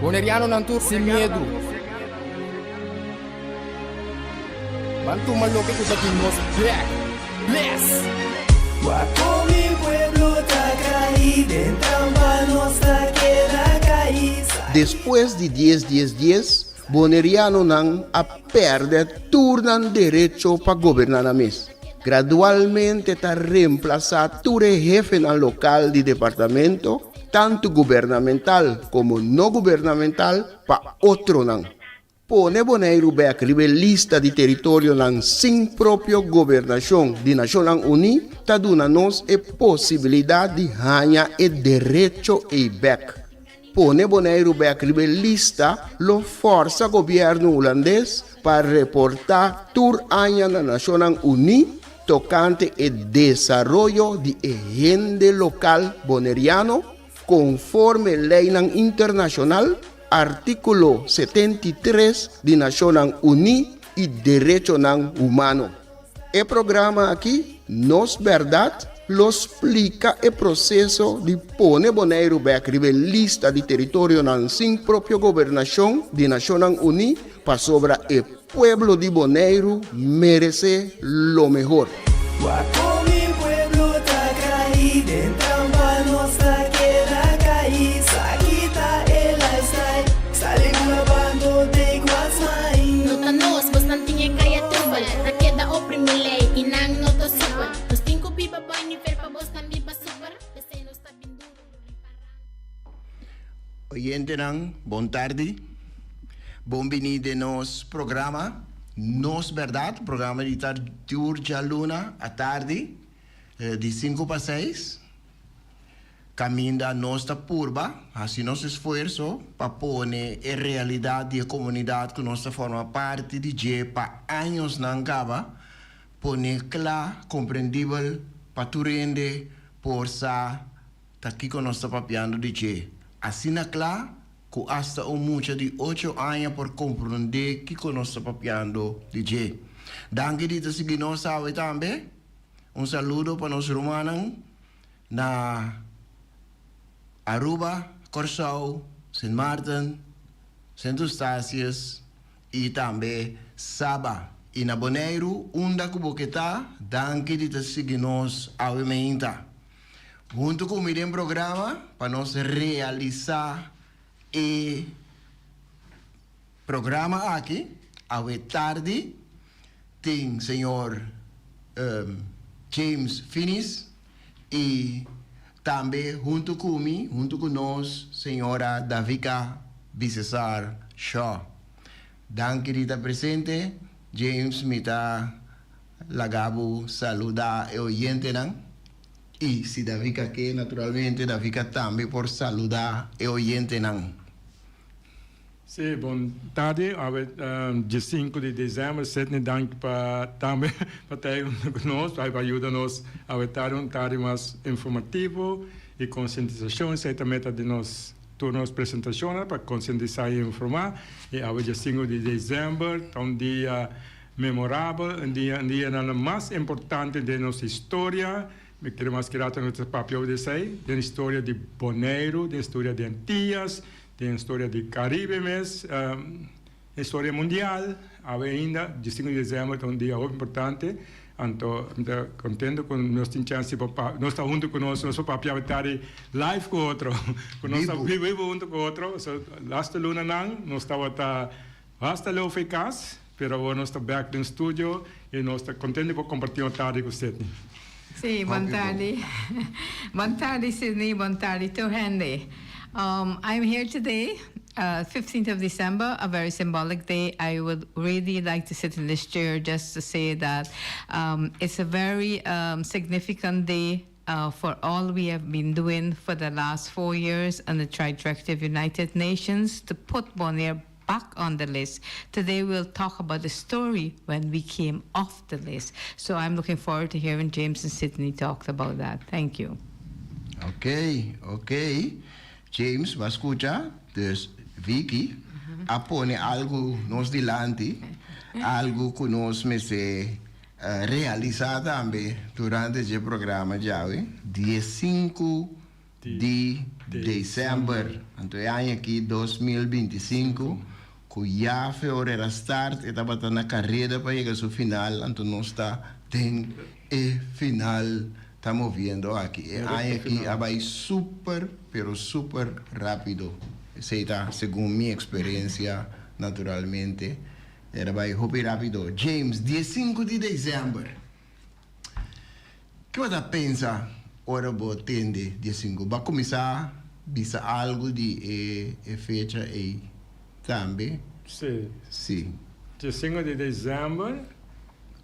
Bonerianonan tur sin miedu. Ban tuma loke ku ta di nos bek. Bless! Wak kon mi pueblo ta kai den trampa nos ta keda kai. Despues di dies dies dies, Bonerianonan a pèrdè tur nan derecho pa goberná nan mes. Gradualmente ta remplasá tur e hefenan lokal di departamento, tantu gubernamental komo no gubernamental, pa otronan. Pone Boneiru bèk riba e lista di teritorionan sin propio gobernashon di Nashonnan Uní ta duna nos e posibilidat di haña e derecho ei bèk. Pone Boneiru bèk riba e lista lo fòrsa gobièrnu hulandes pa reportá tur aña na Nashonnan Uní tokante e desaroyo di e hende lokal boneriano konforme leinan internashonal, artíkulo 73 di Nashonnan Uní i derechonan humano. E programa aki, Nos Bèrdat, lo splika e proseso di pone Boneiru bèk riba e lista di teritorionan sin propio gobernashon di Nashonnan Uní pasobra e pueblo di Boneiru meresé lo mehor. Wak kon mi pueblo ta kai den trampa nos ta keda kai sa kita e lifestyle sali bula bando take what's mine. No ta nos, bosnan tin e kaya trubel. Ta keda oprimi lei i nan no ta super. Nos tin ku biba bai nivel pa bosnan biba super. P'esei nos ta bin duru riparando. Oyentenan, bon tardi. Bon bini den nos programa Nos Berdad, programa di ta tur djaluna atardi di sinku pa seis. Kaminda nos ta purba hasi nos esfuerso pa pone e realidat di e komunidat ku nos ta forma parti di dje pa añosnan kaba, pone kla, komprendibel pa tur hende por sa ta kiko nos ta papiando di dje. Asina kla ku asta un mucha di ocho aña por komprondé kiko nos ta papiando di dje. Danki di ta sigui nos awe tambe. Un saludo pa nos rumannan. Na Aruba, Kòrsou, Sint Maarten, Sint Eustatius i tambe Saba. I na Boneiru, unda ku bo ke ta, danki di ta sigui nos awe meinta. Huntu ku mi den programa pa nos realisá e programa aki awe tardi tin señor James Finis i tambe huntu ku mi, huntu ku nos señora Davika Bisesar Shaw. Danki di ta presente, James mi ta laga bo saluda e oyentenan i si Davika ke naturalmente Davika tambe por saluda e oyentenan. Sí, bon tardi. Awe diesinku di desèmber. Sidney, danki pa tambe pa ta ei huntu ku nos, pa yuda nos awe tardi, un tardi mas informativo i konsientisashon. Esei ta meta di nos tur nos presentashonnan, pa konsientisá i informá. I awe diesinku di desèmber ta un dia memorabel, un dia un dianan mas importante den nos historia. Mi kere mas ki rato nos ta papia ober di esei, den historia di Boneiru, den historia di Antillas. Den historia di Caribe mes, historia mundial, awe ainda, diesinku di december ta un dia hopi importante, anto mi ta contento cu nos tin chance pa pa, nos ta hunto cu nos, nos por papia awe tardi live cu otro, cu nos ta bibo hunto cu otro, so laste lunanan nos tabata basta leu for e cas, pero awor nos ta bek den studio y nos ta contento por comparti un tardi cu Sidney. Sí, bon tardi. Bon tardi Sidney, bon tardi tur hende. I'm here today, 15th of December, a very symbolic day. I would really like to sit in this chair just to say that it's a very significant day for all we have been doing for the last four years on the Tri-Directive United Nations to put Bonaire back on the list. Today we'll talk about the story when we came off the list. So I'm looking forward to hearing James and Sidney talk about that. Thank you. Ok, ok. James, bo a scucha? Dus Vicky a pone algo nos dilanti, algo cu nos mester realisa tambe durante dje programa djawe, diesinku di. December. Anto e aña aki 2025 ku ya febrero a start e tabata na kareda pa yega su final, anto nos ta den e final ta moviendo aki. E aña aki a bai super pero super rápido. Esei ta segun mi eksperensia naturalmente. El a bai hopi rápido. James, 15 di desèmber. Ke bo ta pensa ora bo tende 15? Bo a kuminsá bisa algu di e e fecha ei tambe? Sí. Sí. 15 di desèmber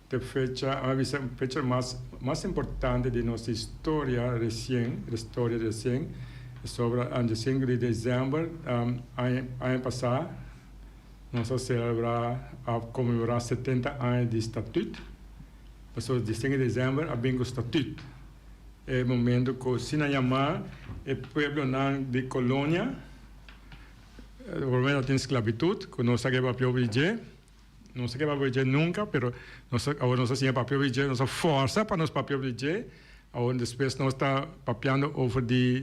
ta e fecha, a bisa fecha mas mas importante di nos historia resien, historia resien, pasobra 15 di desèmber aña aña pasá nos a selebrá, a konmemorá 70 aña di Statüt. Pasobra 15 di desèmber a bin ku Statüt, e momento ku asina yamá e pueblonan di kolonia, por lo menos tin sklabitut, ku nos a ke papia obi dje, nos a ke papia obi dje nunka, pero nos a awor nos a siña papia obi dje, nos a fòrsa pa nos papia obi dje, awor despues nos ta papiando over di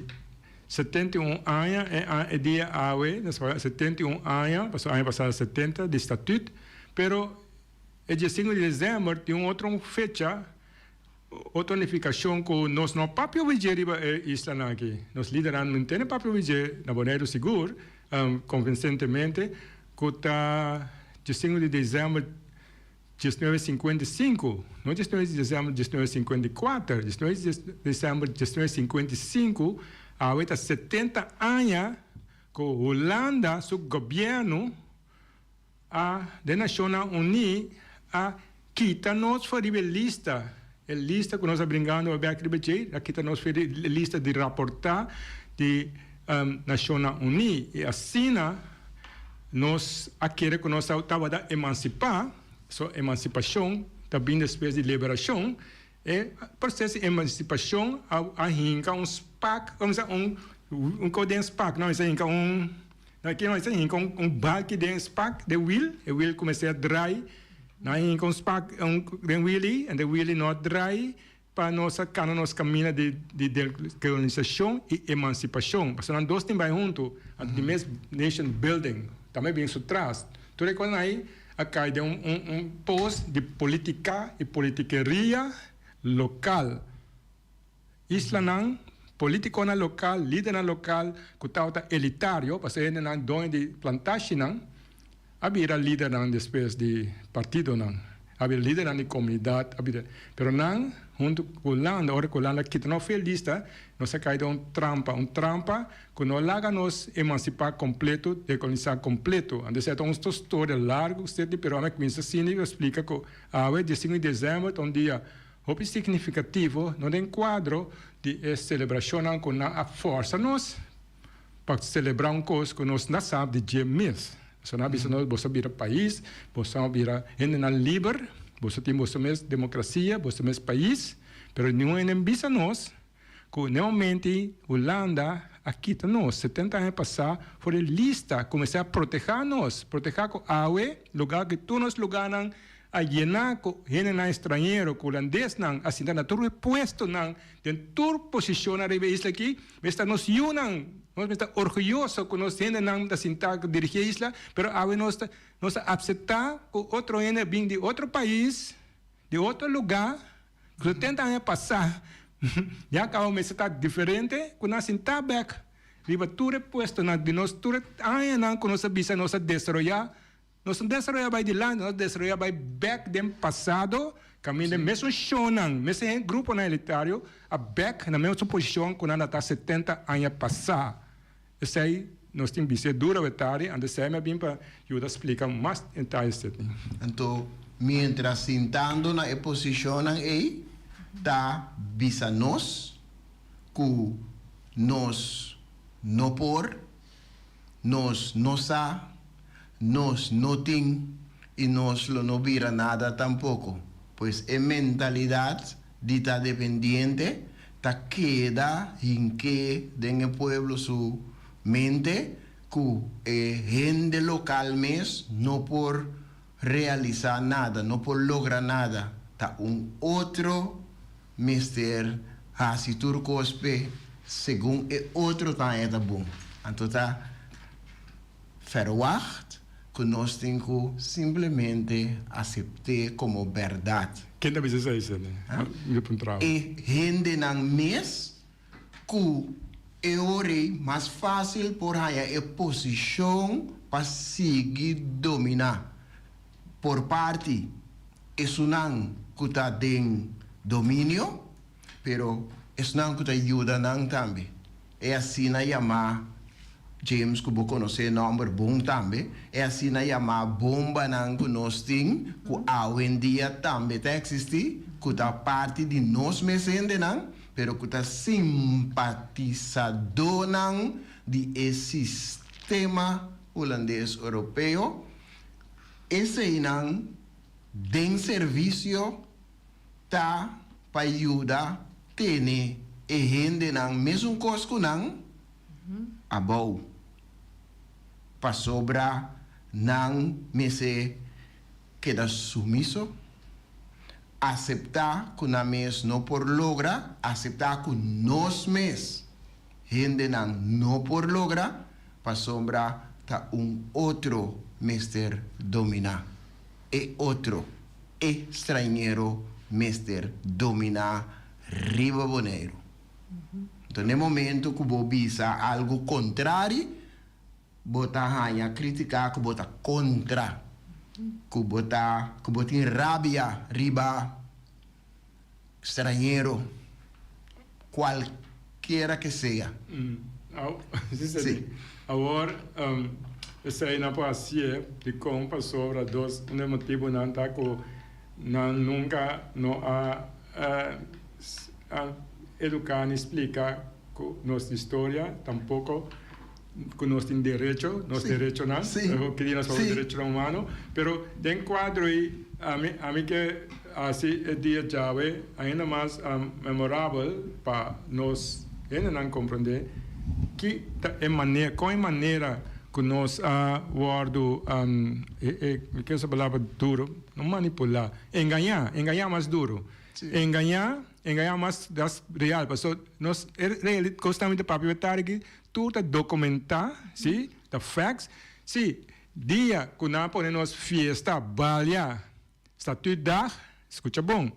71 aña, e dia awe, nos papia 71 aña, pasobra aña pasá 70 di Statüt, pero E 15 di desèmber tin un otro fecha, otro nifikashon ku nos no papia obi dje riba e islanan aki. Nos lidernan no tene papia obi dje na Boneiru sigur, konvinsentemente, ku ta 15 di desèmber 1955, no 19 di desèmber 1954, 19 di desèmber 1955, awe ta 70 aña ku Hulanda su gobièrnu A De Nashonnan Uní a kita nos for riba e lista, e lista ku nos a bringando a bek riba dje, a kita nos for di e lista di raportá di Nashonnan Uní. I asina nos a kere ku nos tabata emansipá, so emansipashon ta bin despues di liberashon, e proseso di emansipashon a hinka un spak, un kos den spak, no, a hinka un. Nan kier mester hinka un balki den spak den wiel, e wiel kuminsá a drai, nan hinka un spak den wiel ei, en de wiel ei no a drai pa nos a kana nos kaminda di dekolonisashon i emansipashon, pasobra nan dos tin bai huntu, anto di mes nation building tambe bin su tras, tur e kosnan ei a kai den un pos di politika i politikeria lokal. Islanan, politiconan local, lidernan local cu tabata elitario, pasobra hendenan doño di plantashinan, a bira lidernan despues di partidonan, a bira lidernan di comunidad, a bira, pero nan hunto cu Hulanda, ora cu Hulanda kita nos for e lista, nos a cay den un trampa, un trampa cu no laga nos emancipa completo, decolonisa completo. Anto esey ta un storia largo, pero ami a cuminsa asina y a splica cu awe, 15 di december, ta un dia Hopi signifikativo no den kuadro di e selebrashonnan ku nan a fòrsa nos pa selebrá un kos ku nos na sa di dje mes. Pasobra nan a bisa nos, boso a bira pais, boso a bira hendenan liber, boso tin boso mes demokrasia, boso mes pais, pero ningun hende bisa nos ku n'e momento ei Hulanda a kita nos 70 aña pasá for e lista, kuminsá a protehá nos, protehá ku awe lugá ku tur nos lugánan a yená ku hendenan estranhero, ku hulandesnan a sinta na tur e puestonan, den tur posishonnan riba e isla aki, mester ta nos yunan, nos mester ta orguyoso ku nos hendenan ta sintá dirigí e isla, pero awe nos ta nos ta apseptá ku otro hende a bin di otro pais, di otro lugá, ku 70 aña pasá ya kaba mester ta diferente ku nan sintá bèk riba tur e puestonan di nos tur e añanan ku nos a bisa nos a desaroyá. Nos no desaroyá bai dilanti, nos desaroyá bai bèk den pasado, kaminda e mesun shownan, mesun gruponan elitario a bèk na mesun posishon ku nan a ta 70 aña pasá. Esei nos tin bis'é duro awetari, anto esei mi a bin pa yuda splika mas detaye Sidney. Anto, miéntras sintando na e posishonnan ei, ta bisa nos ku nos no por. Nos no sa, nos no tin y nos lo no bira nada tampoco. Pues e mentalidad di ta dependiente ta keda hinke den e pueblo su mente cu e hende local mes no por realisa nada, no por logra nada. Ta un otro mester haci tur cos p'e. segun e otro ta haña ta bon. Anto ta verwacht ku nos tin ku simplemente asept'é komo bèrdat. Ken ta bisa esei, Sene? Mi ta puntra bo. E hendenan mes ku e ora ei mas fásil por haña e posishon pa sigui dominá. Por parti esunnan ku ta den dominio, pero esnan ku ta yuda nan tambe. E asina yamá, James ku bo konosé e nòmber bon tambe, e asina yamá bombanan ku nos tin, ku awendia tambe ta eksistí, ku ta parti di nos mes hendenan, pero ku ta simpatisadónan di e sistema hulandes europeo, eseinan den servisio ta pa yuda tene e hendenan mesun kos ku nan abou, pasobra nan mester keda sumiso, aseptá ku nan mes no por logra, aseptá ku nos mes hendenan no por logra, pasobra ta un otro mester dominá e otro. E strañero mester dominá riba Boneiru. Enton n'e momento ku bo bisa algu kontrari, bo ta haña kritiká ku bo ta kontra, ku bo ta ku bo tin rabia riba strañero, kualkera ke sea. Sí. Awor, esei nan por hasié dikon? Pasobra dos un di e motibunan ta ku nan nunka no a eduká ni splika ku nos historia, tampoko ku nos tin derecho, nos derechonan, ke di nos papia derechonan humano. Pero den kuadro ei ami ami ke hasi e dia djawe ainda mas memorabel pa nos hendenan komprondé ki ta e manera, kon e manera ku nos a wòrdu e mi ke usa palabra duro, no manipulá, engañá, engañá mas duro, engañá, engañá mas real pasobra nos e real kos tambe ta papia tardi aki. Tur ta documentá, sí, ta facts. Sí, dia cu nan a pone nos fiesta balia Statuutdag, scucha bon,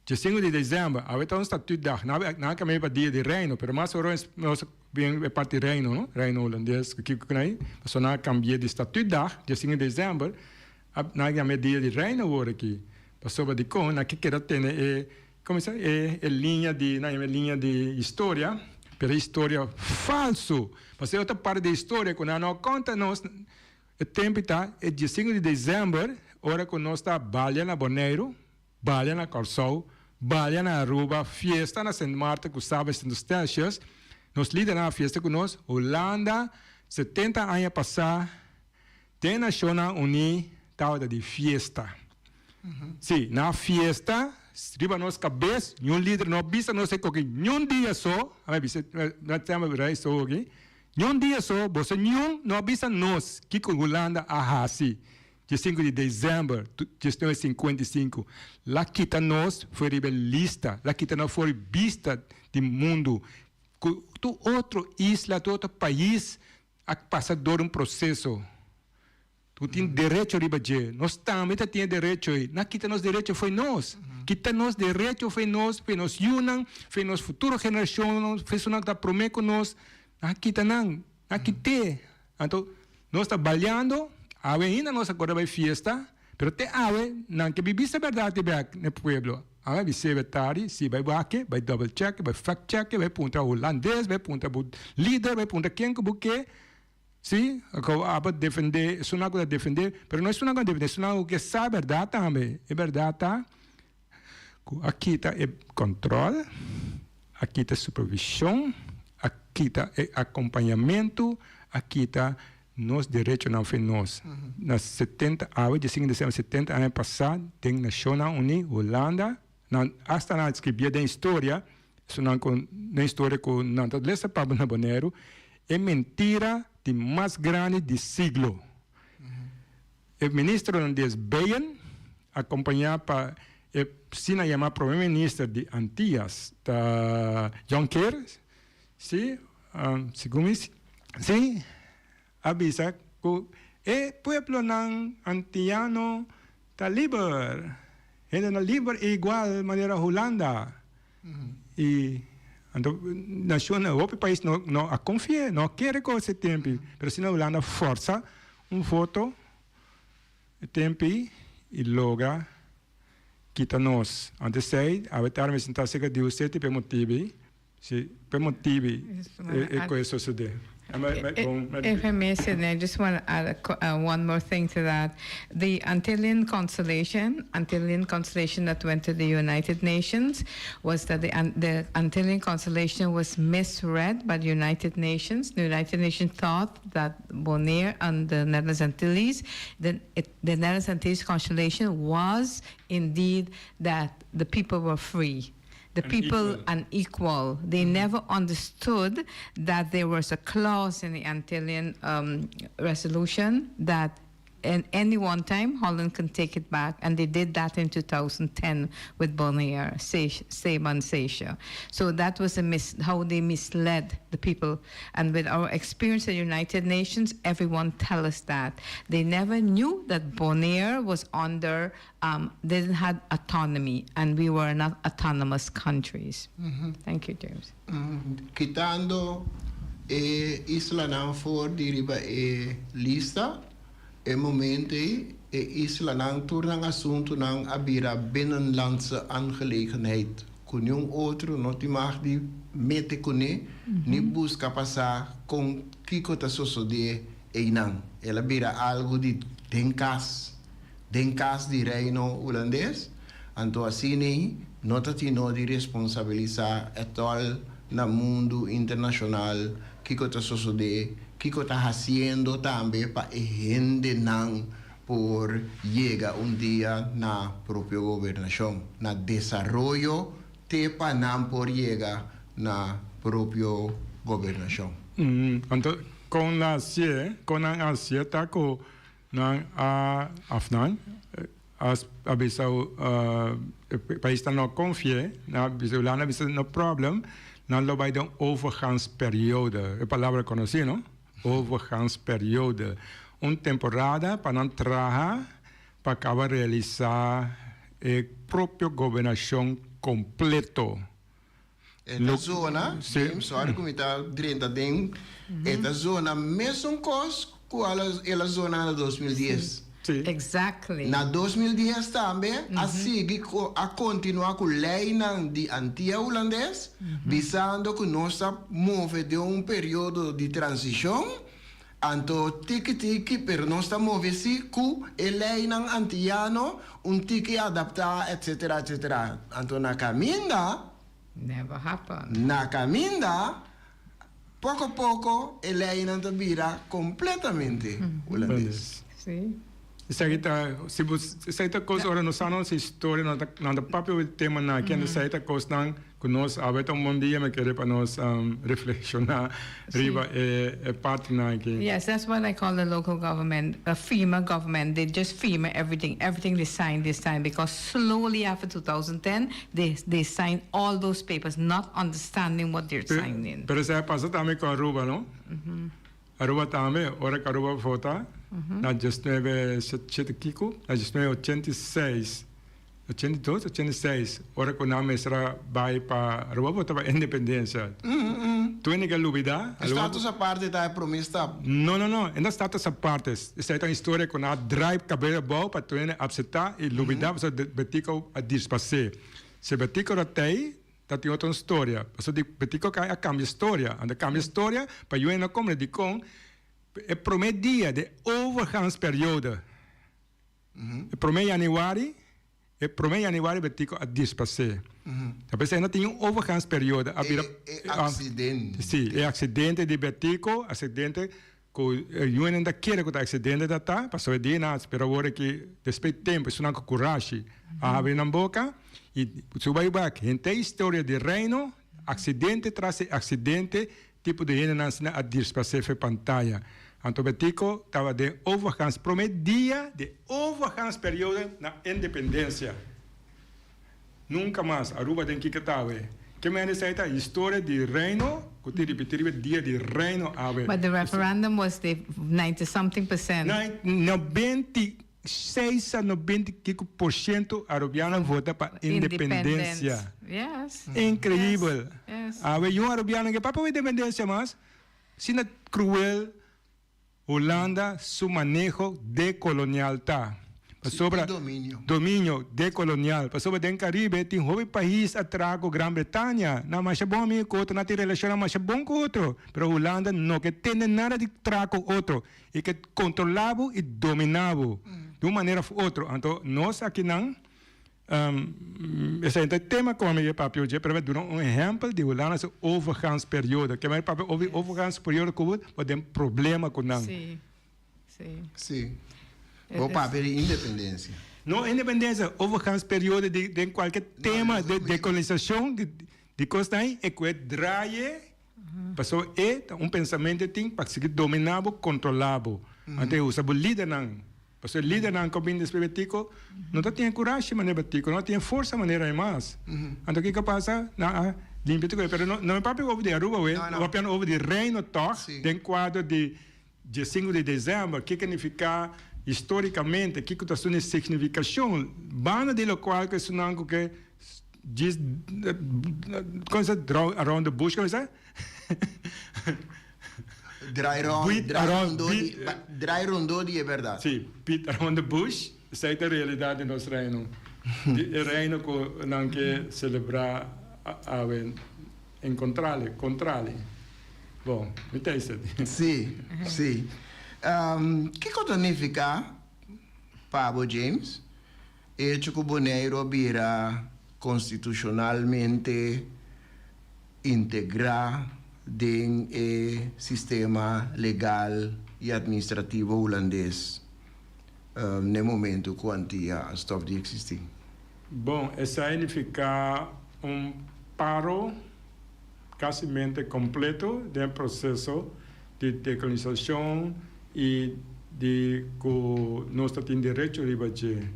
diescinco di december, awe ta un Statuutdag, nan a cambia pa dia di Reino, pero mas ora nos a bin e parti Reino, no, Reino Holandes, cu kico cu nan, pasobra nan a cambia di Statuutdag, diescinco di december, nan a yama dia di Reino awor aki, pasobra dicon nan ke keda tene e. Kuminsá e e liña di, nan yama e liña di historia, pero e historia falsu. Pasobra e otro parti di e historia ku nan no a konta nos, e tempu ta e diesinku di desèmber, ora ku nos ta balia na Boneiru, balia na Kòrsou, balia na Aruba, fiesta na Sint Maarten ku Saba i Sint Eustatius, nos lidernan a fiesta ku nos, Hulanda 70 aña pasá Den Nashonnan Uní tabata di fiesta. Sí, na fiesta, riba nos kabes, niun lider no a bisa nos e koki niun dia so, a bisa, na tema rei so aki, niun dia so, boso niun no a bisa nos kiko Hulanda a hasi diesinku di desèmber 1955. La kita nos for riba e lista, la kita nos for bista di mundu, ku tur otro isla, tur otro pais A pasa dor un proseso. Ku tin derecho riba dje. Nos tambe ta tin e derecho ei. Nan kita nos derecho fo'i nos. Kita nos derecho fo'i nos, fo'i nos yunan, fo'i nos futuro generashonnan, fo'i esunnan ku ta promé ku nos. Nan a kita nan. Nan a kit'é. Anto nos ta baliando. Awe ainda nos a kore bai fiesta. Pero te awe nan ke bibi sa bèrdat di bèk na e pueblo. Awe a bis'é tardi, si bai wak, bai double check, bai fact check, bai puntra hulandes, bai puntra bo lider, bai puntra ken ku bo ke. Si, ku abo defendé, esunnan ku ta defendé, pero no esunnan ku ta defendé, esunnan ku ke sa bèrdat tambe. E bèrdat ta ku a kita e kòntròl, a kita supervishon, a kita e akompañamentu, a kita Nos derechonan fe nos. Na 70 awe, 15 di december 70 aña pasá, den Nashonnan Uní, Hulanda, nan asta nan a skribié den historia, esun ku den historia ku nan ta lesa pa na Boneiru, e mentira di mas grandi di siglo. E minister hulandes Beyen, akompañá pa e asina yamá prome minister di Antias, ta Jonker. Si, segun mi si a bisa ku e pueblonan antiano ta liber, hendenan liber i igual manera Hulanda. I anto nashon hopi pais no no a konfia, no a kere ku ese tempi, pero asina Hulanda forsa un voto e tempi i logra kita nos. Anto esei awe tardi mi sinta serka di usted pa e motibi. Si, p'e motibi e koe sosodé. If I may, Sidney, I just want to add one more thing to that. The Antillean Constellation, Antillean Constellation that went to the United Nations, was that the, the Antillean Constellation was misread by the United Nations. The United Nations thought that Bonaire and the Netherlands Antilles, the, it, the Netherlands Antilles Constellation was indeed that the people were free the And people equal. and equal. They never understood that there was a clause in the Antillean um, resolution that in any one time Holland can take it back, and they did that in 2010 with Bonaire, Saba and Seisha. So that was a mis- how they misled the people. And with our experience at United Nations, everyone tell us that they never knew that Bonaire was under um, didn't have autonomy, and we were not autonomous countries. Thank you, James. Kitando e islanan for di riba e lista, e momento ei e islanan tur nan asuntunan a bira binnenlandse aangelegenheid ku niun otro no tin mag di mete kuné ni buska pa sa kon kiko ta sosodé einan. El a bira algu di den kas. Den kas di Reino Hulandes, anto asina no ta tin no di responsabilisá ètòl na mundu internashonal kiko ta sosodé, kiko ta hasiendo tambe pa e hendenan por yega un dia na propio gobernashon, na desaroyo te pa nan por yega na propio gobernashon. Anto kon nan hasié, kon nan hasié ta ku Nan a af nan a bisa e paisnan no konfi'é, nan a bisa Hulanda a bisa no problem, nan lo bai den overgangsperiode, e palabra konosí no, overgangsperiode, un temporada pa nan traha pa kaba realisá e propio gobernashon kompleto. E ta zona, James, sorry ku mi ta drenta den, e ta zona mesun kos ku el a zona na 2010. Exactly. Na 2010 tambe a sigui a kontinuá ku leinan di Antia Hulandes, bisando ku nos ta move den un periodo di transishon, anto tiki tiki, pero nos ta move si ku e leinan antiano un tiki adaptá, etcetera, etcetera. Anto na kaminda. Never happened. Na kaminda, poko poko e leinan ta bira kompletamente Hulandes. Sí. Esaki ta, si bo, esaki ta kos ora nos sa nos historia, nos ta, nan ta papia over di temanan aki, anto esaki ta kosnan ku nos awe ta un bon dia mi kere pa nos reflekshoná riba e e partinan aki. Yes, that's what I call the local government, a FEMA government. They just FEMA everything, everything they sign this time because slowly after 2010 they they sign all those papers not understanding what they're signing. Pero esei a pasa tambe ku Aruba, no? Aruba tambe, ora ku Aruba vota na diesnuebe shete kiko, na diesnuebe ochenta i seis, ochenta i dos, ochenta i seis, ora ku nan mester a bai pa Aruba vota pa independensia. Tur hende ke a lubida. E status aparte ta e prome stap. No, no, no, e no status aparte. Esei ta un historia ku nan a draai kabes abou pa tur hende apseptá i lubida pasobra Betico a dispasé. Si Betico ta tei, Ta tin otro storia. Pasobra di Betico kai a cambia storia. Anda cambia storia pa yu no comprende dicon e prome dia de overgangsperiode, e prome januari, e prome januari Betico a dispase. Ta p'esei no tin un overgangsperiode. A bira E accidente. Si, e accidente di Betico, accidente Ku e yunan ta kere ku ta aksidente ta ta, pasobra e dia nan a spera awor aki despues di tempu esunnan ku kurashi a habri nan boka i su bai bak henter historia di reino aksidente tras di aksidente tipo di hendenan asina a dispasé fe pantaya. Anto Betico tabata den overgangs prome dia di overgangsperiodo na independensia. Nunka mas Aruba den kiko ta awe. Ke mende esei ta historia di reino. Ku tin ripití riba e dia di Reino awe. But the referendum was the 90 something percent. 96 a 90 kiko por ciento Arubiano vota pa independencia. Yes. Increibel. Yes. Awe yun Arubiano ke papia independencia mas. Sina cruel Hulanda su maneho dekolonial ta. Pasobra. I dominio. Dominio dekolonial. Pasobra den Karibe tin hopi pais a traha ku Gran Bretania. Nan masha bon amigu ku otro, nan tin relashonnan masha bon ku otro. Pero Hulanda no ke tende nada di traha ku otro. E ke kontrolá bo i dominá bo di un manera òf otro. Anto nos akinan. Esei ta e tema ku ami ke papia oye, pero mi a duna un ehèmpel di Hulanda su overgangsperiode. Ke mi a papia over di overgangsperiode ku bo den problema ku nan. Sí, sí. Sí. Bo papia di independensia. No independensia, overgangsperiode di den kualke tema de dekolonisashon di kosnan ei e ku e draai pasobra e ta un pensamentu e tin pa sigui dominá bo, kontrolá bo. Anto e usa bo lidernan. Pasobra e lidernan ku a bini despues Betico no ta tin e kurashi manera Betico, no ta tin e forsa manera e mas. Anto kiko a pasa? Nan a limpia tur kos. Pero no mi papia over di Aruba awe, mi papia over di Reino tòg, den kuadro di diesinku di desèmber. Kiko nifiká histórikamente, kiko ta su signifikashon, banda di lokual ku esunnan ku ke djis, kon sa around the bush, kon sa? Draai rond, Beat draai around, rondó di, beat, ba, draai rondó di e bèrdat. Sí, beat around the bush, esei ta e realidat di nos reino. Di e reino ku nan ke selebrá awe en kontrali, kontrali. Bon, mi ta esei. Sí, sí. Kiko ta nifiká pa bo, James, e hecho ku Boneiru a bira konstitushonalmente integrá den e sistema legal i administrativo hulandes n'e momentu ku Antia a stòp di eksistí. Bon, esei nifiká un paro kasimente kompleto den e proseso di dekolonisashon i di ku nos ta tin derecho riba dje.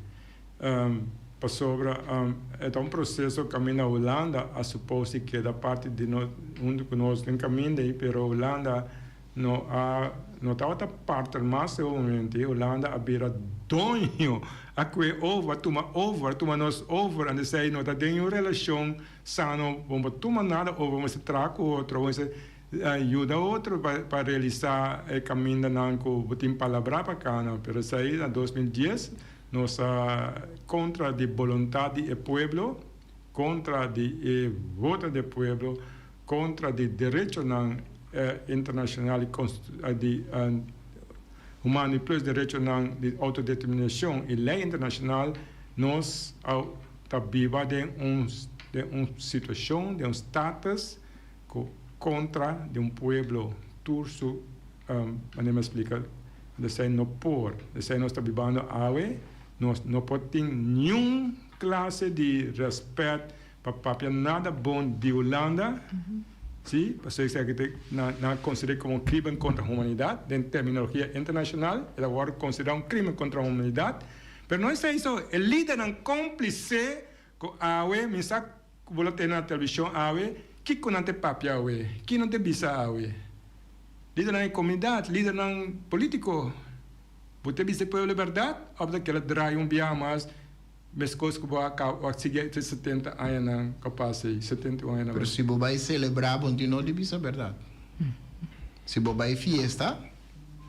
Pasobra e ta un proseso kaminda Hulanda a supos di keda parti di nos huntu ku nos den kaminda ei, pero Hulanda no a no tabata partner mas e momento ei. Hulanda a bira doño, a kue over, a tuma over, a tuma nos over. Anto esei no ta den un relashon sano, bo no por tuma nada over, bo mester traha ku otro, bo mester yuda otro pa realisá e kamindanan ku bo tin palabrá pa kana. Pero esei na 2010. Nos ta kontra di boluntat di e pueblo, kontra di e voto di e pueblo, kontra di derechonan internashonal i di humano i plus derechonan di outodeterminashon i lei internashonal. Nos ta biba den un den un situashon, den un status ku kontra di un pueblo tur su. Manera mi a splika, esei no por. Esei nos ta bibando awe. Nos no por tin niun klase di rèspèt pa papia nada bon di Hulanda, si, pasobra esaki ta nan a konsider'é komo un krimen kontra humanidat den terminologia internashonal, el a wòrdu konsiderá un krimen kontra humanidat. Pero no esei so, e lidernan kómplise ku awe mi sa ku bo lo tene na televishon awe, kiko nan ta papia awe, ki nan ta bisa awe. Lidernan di komunidat, lidernan polítiko, bo ta bisa e pueblo e bèrdat òf bo ta kere drai un biaha mas meskos ku bo a kaba a sigui e 70 añanan ku a pasa ei, 71 añanan. Pero si bo bai selebrá bo no tin no di bisa bèrdat. Si bo bai fiesta,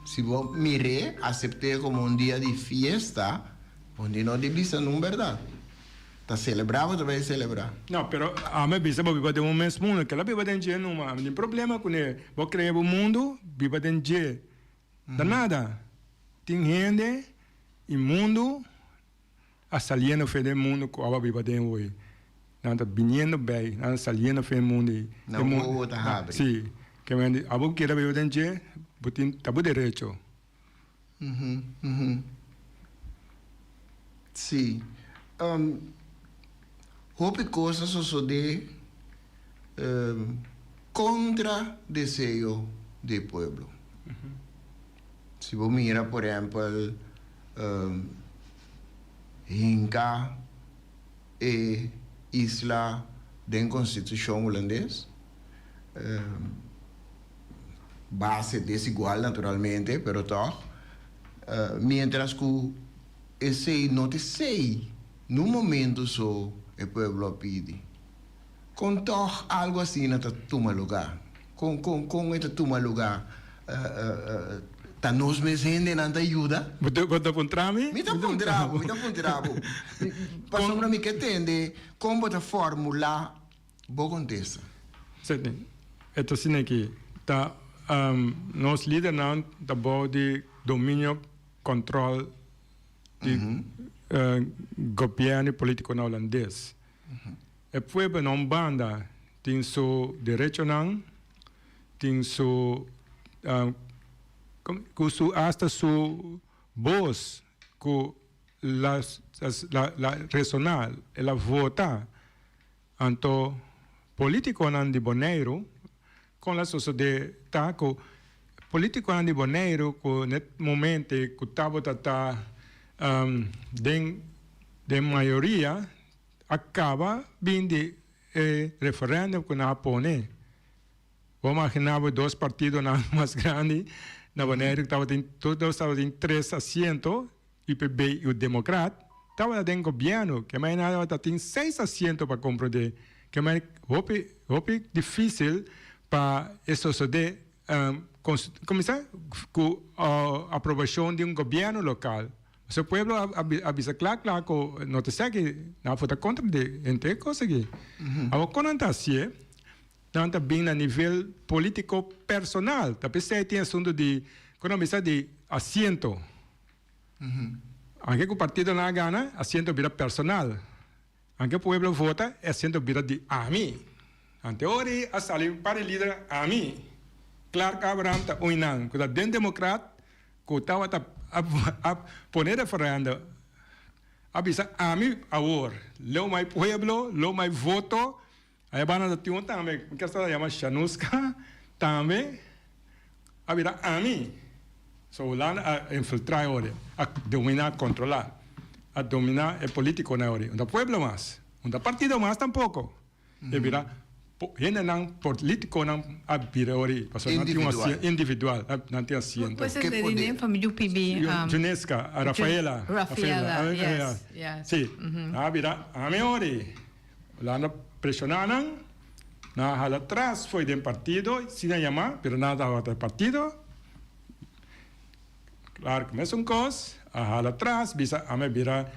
si bo mir'é, asept'é komo un dia di fiesta, bo no tin no di bisa nun bèrdat. Ta selebrá bo ta bai selebrá? No, pero ami a bisa bo biba den un mes mundu. Kila biba den dje numa. Ami tin problema kuné. Bo krea bo mundu, biba den dje. Ta nada. Tin hende i mundu a saliendo fe den mundu ku aba biba den hoy. Nan ta biniendo bei, nan ta saliendo fe mundu ei. Nan wowo ta habri. Si. Ke men abo kere biba den dje, bo tin, ta bo derecho. Sí. Hopi kos a sosodé kontra deseo di e pueblo. Si bo mira por ehèmpel hinka e isla den konstitushon hulandes. base desigual naturalmente, pero tòg, miéntras ku esei no ta esei, nun momento so e pueblo a pidi. Kon tòg algu asina ta tuma lugá? Kon, kon, kon e ta tuma lugá? Ta nos mes hendenan ta yuda? Bo ta, bo ta puntra mi? Mi ta puntra bo, mi ta puntra bo. Pasobra mi ke tende kon bo ta formulá bo kontesta. Sidney, e ta asina aki, ta nos lidernan ta bou di dominio, kòntròl di gobièrnu i polítikonan hulandes. E pueblo na un banda tin su derechonan, tin su cu su hasta su bos cu la la resona, el a vota. Anto politiconan di Boneiru con la sosode ta cu politiconan di Boneiru cu net momente cu tabata ta den den mayoria a caba bin di e referendum cu nan a pone. Bo imagina bo dos partidonan mas grandi na Boneiru cu tabatin tur dos tabatin tres asiento, UPB y u Democrat, tabata den gobierno, ke manera nan tabata tin seis asiento pa comprende, ke manera hopi hopi dificil pa e sosode cuminsa cu aprobacion di un gobierno local. Pasobra pueblo a bisa kla kla ku no ta esaki, nan a vota kontra di henter e kos aki. Awor kon nan ta hasié? Nan ta bin na nivel politiko personal. Ta p'esei tin asuntu di, kon nan bisa, di asiento. Anke ku partidonan a gana, asiento a bira personal. Anke pueblo vota, e asiento bira di ami. Ante ora ei a sali un par di lider ami. Clark Abraham ta un nan ku ta den Demokrat ku tabata a pone referendo a bisa ami awor lo mai pueblo, lo mai voto. Aya banda ta tin un tambe mi kier sa yama Shanuska tambe a bira ami. So Hulanda a infiltra e ora, a domina, a controla, a domina e politiconan e ora. No ta pueblo mas, no ta partido mas tampoco. E bira hendenan politiconan a bira e ora ei, pasobra nan tin un asiento individual, nan tin asiento. What's the lady name from UPB? Juneska, Rafaela. Rafaela, yes, yes. Si, nan a bira ami e ora ei. Hulanda presiona nan, nan a hala tras fo'i den partido, si nan yama, pero nan tabata e partido. Clark mesun kos, a hala tras, bisa ami a bira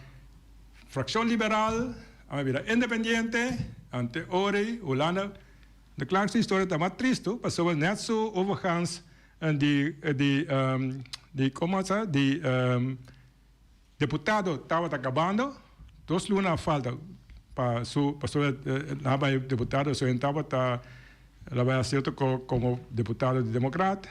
frakshon liberal, ami a bira independiente, ante ora ei Hulanda, de Clark su historia ta mas tristu, pasobra net su overgans di di di komo sa di deputado tabata kabando, dos luna a falta pa su pasobra nan a bai deputado su tabata la bai hasi otro komo deputado di demokrat.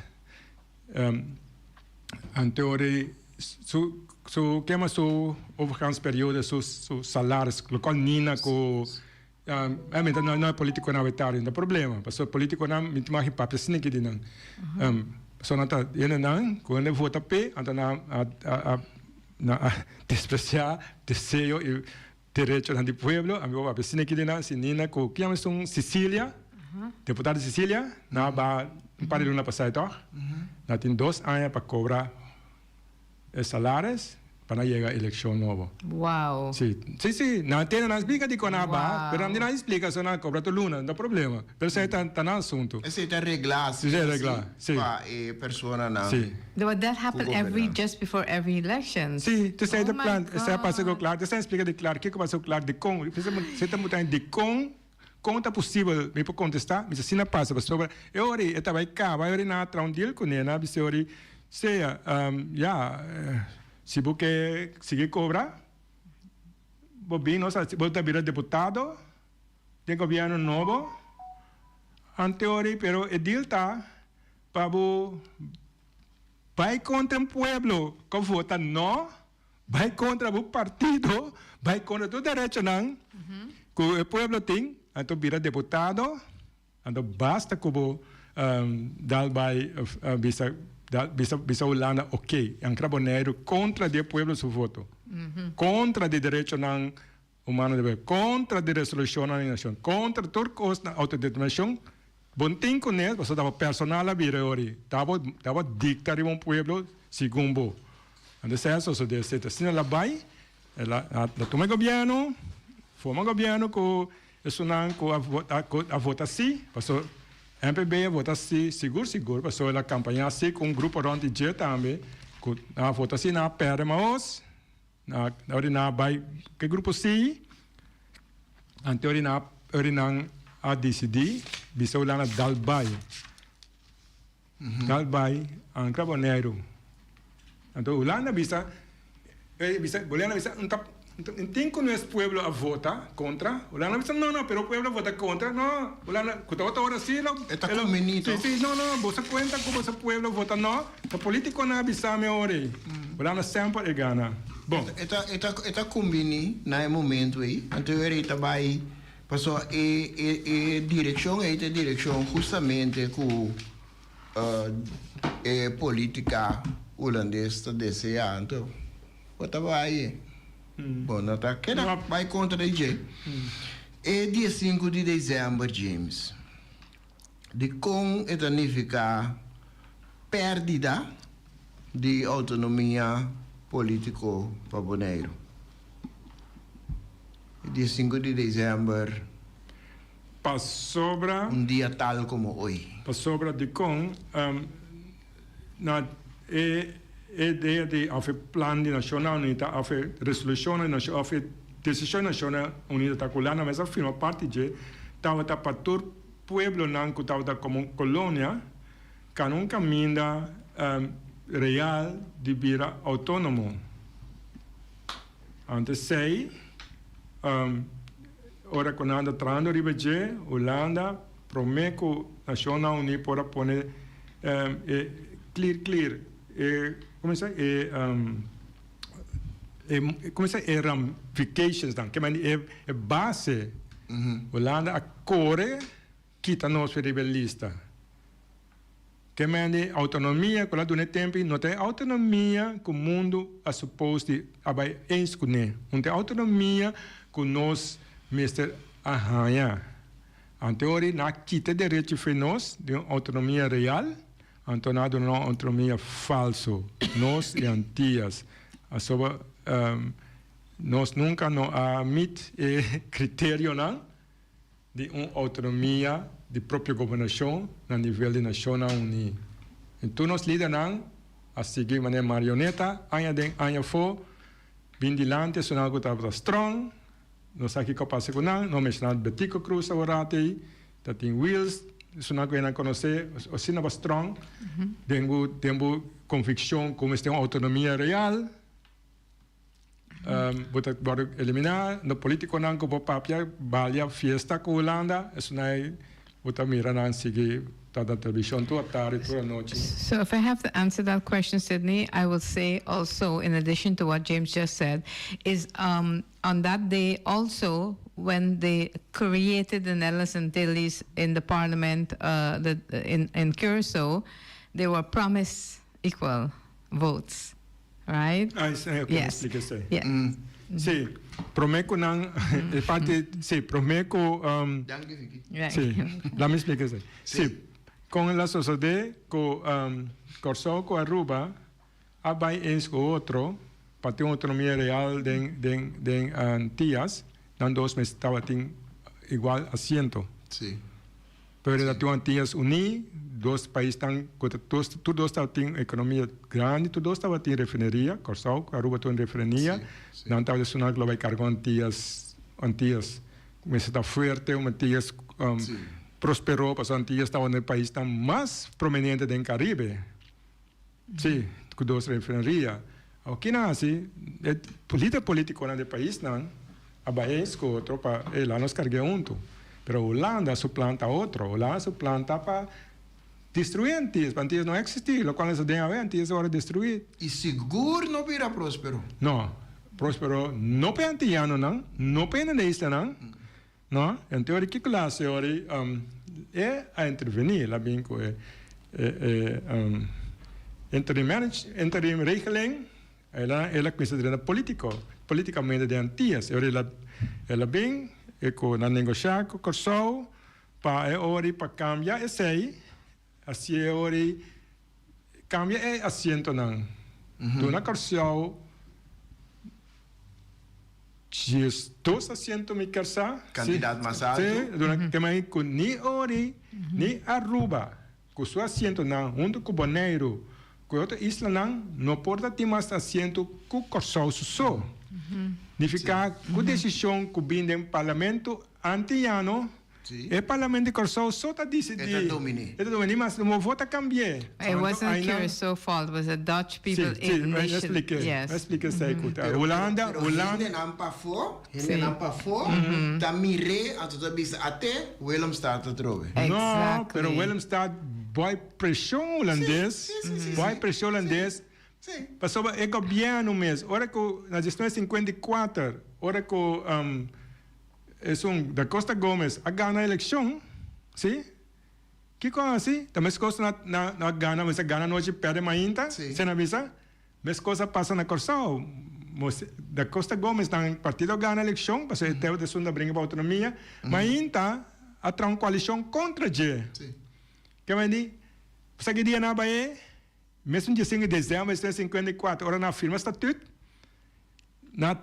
Anteori su su kema su overgangsperiodo su su salaris lokual Nina ku mi ta no e politikonan awetari no ta problema pasobra politikonan mi ta magi papia sniki di nan pasobra nan ta hendenan ku hende vota p'e anto nan a a nan a despresia deseo i derechonan di pueblo ami por papia sniki di nan si Nina ku kian esun Cecilia deputado Cecilia nan a baha un par di luna pasai tog nan tin dos aña pa cobra e salaris pa nan yega eleccion nobo. Wow. Si, si, si. Nan tene nan splica dicon nan a baha, pero nan di nan splica so nan a cobra tur luna, no ta problema. Pero esey ta ta nan asunto. Esey ta regla si, Esey regla, si. pa e personanan. Si. But that happen Ku every gobernan. just before every election. Si, te esey Oh ta my plan, esey a pasa ku God. Clark, esey a splica di Clark, kiko pasa ku Clark, dicon, esey ta muta dicon, con ta posibel, mi por contesta, mi sa asina pasa, pasobra e ora ei e ta bay caba, e ora ei nan a traha un deal cune, nan a bisa e ora ei, sea, ya, si bo ke sigui cobra, bo bin nos a, bo ta bira deputado den gobierno nobo, anteori, pero e deal ta pa bo bai contra un pueblo cu vota no, bai contra bo partido, bai contra tur derechonan cu e pueblo tin, anto bira deputado, anto basta cu bo dal bai bisa bisa bisa Hulanda ok, ancra Boneiru contra di e pueblo su voto, contra di derechonan humano di pueblo, contra di resolucionnan di nacion, contra tur cos na autodeterminacion. Bo no tin kuné, pasobra ta bo personal a bira ori. Ta bo ta bo dikta riba un pueblo segun bo. Anto esei a sosodé esei. Asina el a bai, el a a tuma e gobièrnu, forma gobièrnu ku esunnan ku a ku a vota sí, pasobra MPB a vota sí sigur sigur, pasobra el a kampañá sí ku un grupo rònt di dje tambe ku nan a vota sí, nan a pèrdè maos. Na ora nan a bai ku e grupo sí, anto ora nan ora nan a disidí bisa Hulanda dal bai, dal bai ankra Boneiru. Anto Hulanda a bisa, e bisa Hulanda a bisa n ta n tin ku nos pueblo a vota kontra, Hulanda a bisa no no pero pueblo a vota kontra no, Hulanda ku tabata ora sí lo E ta kumbiní Sí sí no no boso kuenta ku boso pueblo a vota no. Ta politiconan a bisa mi ora ei. Hulanda semper e gana. Bon. E ta e ta e ta cumbini na e momento ei. Anto e ora ei ta bay pasobra e e e direccion ei ta e direccion hustamente cu e politica Hulandes ta desea. Anto bo ta bay bo no ta keda bay contra di dje. E diesinku di december James. Dikon e ta nifiká pèrdida di outonomia polítiko pa Boneiru? E dia sinku di desèmber, Pasobra. un dia tal komo oy. Pasobra dikon na e idea di òf e plan di Nashonnan Unita òf e resolushonnan di Nashon òf e desishon di Nashonnan Unita ta ku Hulanda mes a firma parti dje tabata pa tur pueblonan ku tabata komo kolonia kana un kaminda real di bira outónomo. Antes esei, ora ku nan ta trahando riba dje, Hulanda promé ku Nashonnan Uní por a pone e klir klir e komo se e e komo se e ramificationsnan, ke men e base. Hulanda a kore kita nos riba e lista. Ke men di outonomia ku el a duna e tempu ei no ta e outonomia ku mundu a supos di a bai eens kuné. Un ta e outonomia ku nos mester a haña. Anto ora nan a kita e derecho fe nos di un outonomia real, anto nan a duna nos un outonomia falso, nos i Antias. Asoba nos nunka no a mit e kriterionan di un outonomia di propio gobernashon na nivel di Nashonnan Uní. I tur nos lidernan a sigui manera marioneta aña den aña afó, bin dilanti esunnan ku tabata strong, nos sa kiko a pasa ku nan, no menshoná Betico Croes aworat ei, ta tin Wiels, esunnan ku nan konosé, asina ba strong den bo den bo konvikshon ku mester un outonomia real. Bo ta wòrdu eliminá. No polítikonan ku por papia balia fiesta ku Hulanda, esunai bo ta mira nan sigui ta na televishon tur atardi, tur anochi. So if I have to answer that question, Sidney, I will say also, in addition to what James just said, is um, on that day also when they created the Netherlands Antilles in the parliament uh, the, in, in Curacao, they were promised equal votes. Right? Ah, esei, oké, Yes. splika esei. Yeah. Sí, promé ku nan, e parti, sí, promé ku, um, Danki, Vicky. Right. sí, laat mi splika esei. Sí, kon el a sosodé ku um, Kòrsou ku Aruba a bai eens ku otro pa tin un outonomia real den, den, den Antias, nan dos mes tabatin igual asiento. Sí. Pero ta tin Antillas Uní, dos paisnan ku ta dos tur dos tabatin ekonomia grandi, tur dos tabatin refineria, Kòrsou ku Aruba tur refineria, nan tabata esunnan ku lo bai karga Antillas, Antillas mester ta fuerte, un Antillas prospero, pasobra Antillas tabata e paisnan mas prominente den Karibe, si, ku dos refineria. Awor kinan hasi? E lider politikonan di e paisnan a bai eens ku otro pa e laat nos karg'é huntu. Pero Hulanda su plan ta otro. Hulanda su plan ta pa destruí Antillas, pa Antillas no eksistí. Lokual nos ta den awe, Antillas a wòrdu destruí. I sigur no bira próspero. No, próspero no pa e antiyanonan, no pa e hende di e islanan. No, en teoria kiko la hasi ora e a intervení, el a bin ku e interim manage, interim regeling, el a el a kuminsá drenta polítiko, polítikamente den Antias. E ora el a el a bin e ku nan negoshá ku Kòrsou. Pa e ora ei pa kambia esei, hasi e ora ei kambia e asientonan. Duna Kòrsou 12 asiento mi kier sa. Kantidat mas altu. Si, duna tema ei ku ni ora ei ni Aruba ku su asientonan huntu ku Boneiru ku e otro islanan no por ta tin mas asiento ku Kòrsou su so. Nifiká ku desishon ku bin den parlamento Antiano, e Parlamento di Kòrsou so ta disidí. E ta dominé. E ta dominé, mas no vota kambi'é. It wasn't Curaçao fault, it was the Dutch people Sí, sí, mi a splik'é. Yes. Mi a splik'é esei ku ta. Hulanda, Pero Hulanda. hendenan pafó, hendenan pafó ta mir'é anto ta bisa at'é Willemstad atrobe. No, Exactly. pero Willemstad boi preshon hulandes, Sí, sí, sí, sí, boi sí. preshon hulandes. Sí. Pasobra e gobièrnu mes, ora ku na 1954, ora ku Esun Da Costa Gomez a gana elekshon, si? Kiko a hasi? Ta meskos na na na gana, mester gana anochi perde mainta, Si. se na bisa? Meskos a pasa na Kòrsou. Mos Da Costa Gomez nan partido a gana elekshon, pasobra e tèu esun ta bringa pa outonomia, mainta a traha un koalishon kontra dje. Si. Ke men di, sa ki dia nan a bai e? Mesun dia 5 di desèmber di 1954, ora nan a firma statut, Na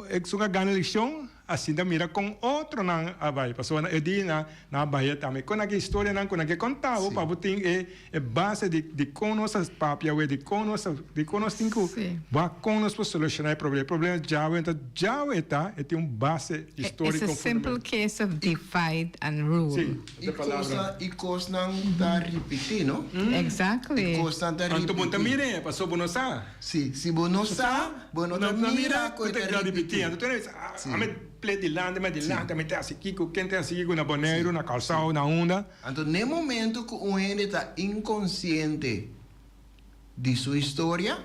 esun a gana elekshon asina ta mira kon otronan a bai pasobra e di na a bai tambe kon aki historianan ku nan ke konta bo pa bo tin e e base di di kon nos a papia awe di kon nos a di kon nos tin ku wak kon nos por solushona e problema e problema djawe ta djawe ta e tin un base historiko It's a simple case of divide and rule. Si, I kosnan i kosnan ta ripití no. Exactly. I kosnan ta Anto bo ta ripití. mir'é pasobra bo no sa. Si, si bo no sa, bo no ta mira ku e ta ripití. Anto tur Si. a mi ple dilanti, mi dilanti, mi ta hasi kiko, ken ta hasi kiko na Boneiru, na Kòrsou, na unda. Anto n'e momento ku un hende ta inkonsiente di su historia,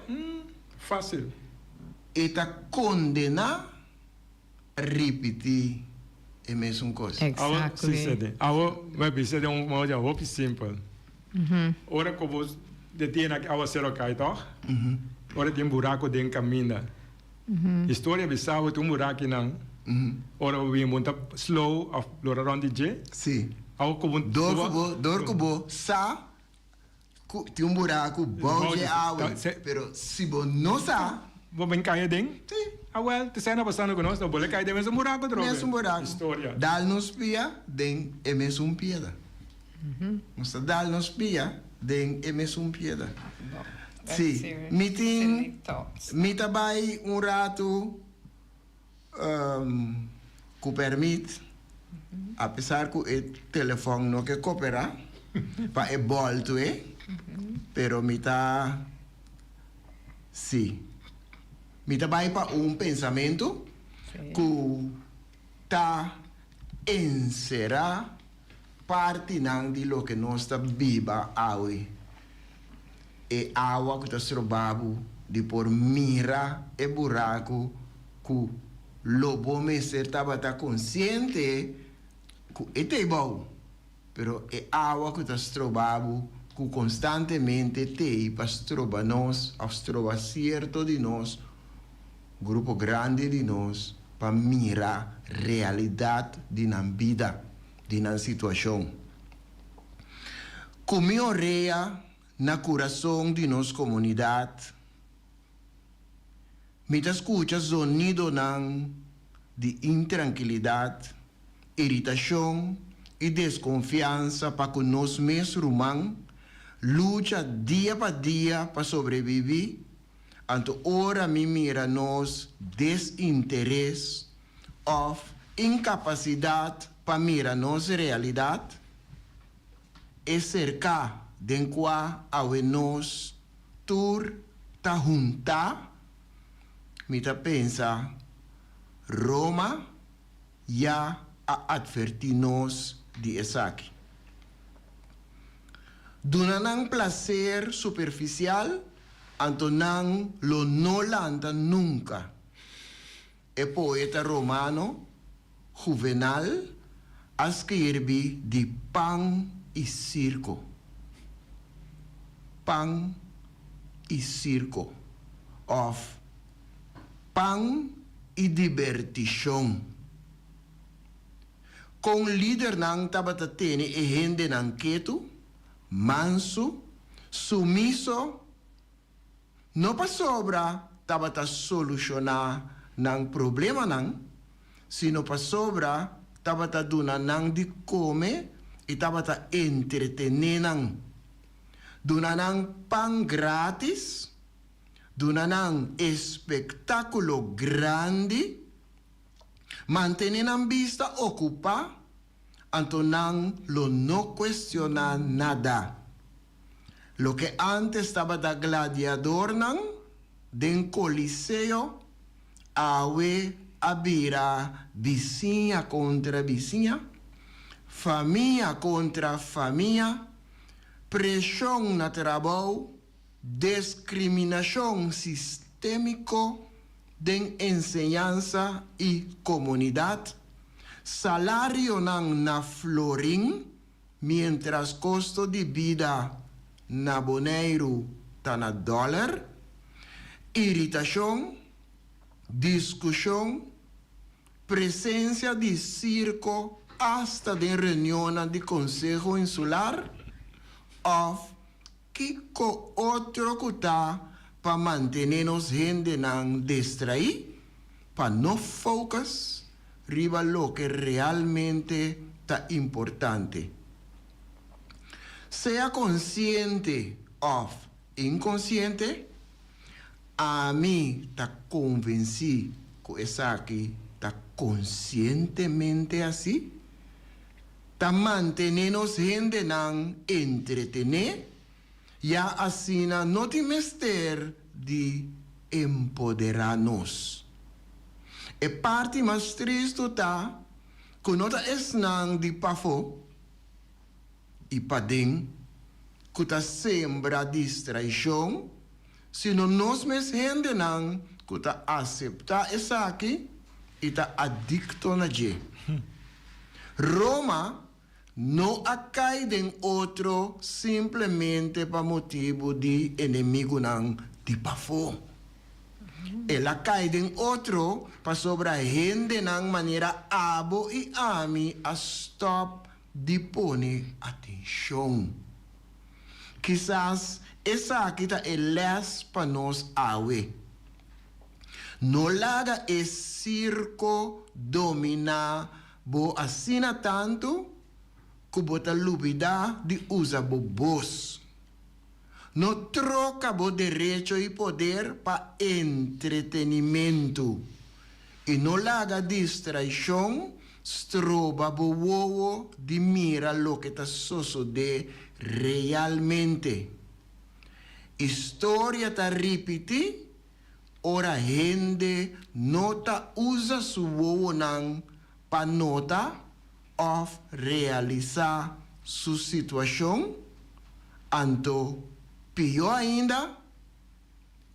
Fásil. e ta kondená pa ripití e mesun kos. Awo, si Exactly. sede. Awo, mi bisa den un modo hopi simpel. Ora ku bo de dia na awasero kai tòg? Ora tin buraku den kaminda. Historia bisa bo tin un burakinan. Ora bo bin bo ta slow òf lora rònt di dje. Si. Awo ku bo. Dor ku bo, dor ku bo sa ku tin un buraku bou dje awe. Pero si bo no sa. Bo bin kai aden? Si. Awèl, te sena pasando ku nos, no bo le kai den mesun buraku trobe. Mesun buraku. Historia. Dal nos pia den e mesun piedra. Nos ta dal nos pia den e mesun piedra. Sí, mi tin, mi ta bai un ratu ku pèrmit, apesar ku e telefòn no ke koperá pa e bòltu e, pero mi ta, sí, mi ta bai pa un pensamentu ku ta enserá Partinan di loke nos ta biba awe, e awa ku ta stroba bo di por mira e buraku ku lo bo mester tabata konsiente ku e ta ebou, pero e awa ku ta stroba bo ku konstantemente t'ei pa stroba nos òf stroba sierto di nos, grupo grandi di nos, pa mira realidat di nan bida. Di nan situashon. Ku mi orea na kurason di nos komunidat, mi ta skucha zonidonan di intrankilidat, iritashon i deskonfiansa pa ku nos mes ruman, lucha dia pa dia pa sobreviví, anto ora mi mira nos desinteres òf inkapasidat pa mira nos realidat, e serká den kua awe nos tur ta huntá, mi ta pensa Roma ya a atvertí nos di esaki. Duna nan plaser superfisial, anto nan lo no lanta nunka. E poeta romano Juvenal a skirbi di pan i sirko. Pan i sirko òf pan i dibertishon. Kon lidernan tabata tene e hendenan ketu, mansu, sumiso? No pasobra tabata solushoná nan problemanan, sino pasobra tabata duna nan di kome i tabata entretené nan. Duna nan pan grátis, duna nan espektákulo grandi, mantené nan bista okupá, anto nan lo no kuestioná nada. Loke ántes tabata gladiadornan den koliseo, awe a bira bisiña kontra bisiña, famia kontra famia, preshon na trabou, Deskriminashon sistémiko den enseñansa i komunidat, salarionan na florin miéntras kosto di bida na Boneiru ta na dòler, iritashon, diskushon, presensia di sirko asta den reunionnan di Konseho Insular òf Kiko otro ku ta pa mantené nos hendenan distraí pa no focus riba loke realmente ta importante? Sea konsiente òf inkonsiente, ami ta konvensí ku esaki ta konsientemente hasi. Ta mantené nos hendenan entretené, ya asina no tin mester di empoderá nos. E parti mas tristu ta ku no ta esnan di pafó i paden ku ta sembra distraishon, sino nos mes hendenan ku ta aseptá esaki i ta adikto na dje. Roma no a kai den otro simplemente pa motibu di enemigunan di pafó. El a kai den otro pasobra hendenan manera abo i ami a stòp di pone atenshon. Kisas esaki ta e lès pa nos awe. No laga e sirko dominá bo asina tantu ku bo ta lubidá di usa bo bos. No troka bo derecho i poder pa entretenimentu, i no laga distraishon stroba bo wowo di mira loke ta sosodé realmente. Historia ta ripití ora hende no ta usa su wowonan pa nota òf realisá su situashon, anto pió ainda,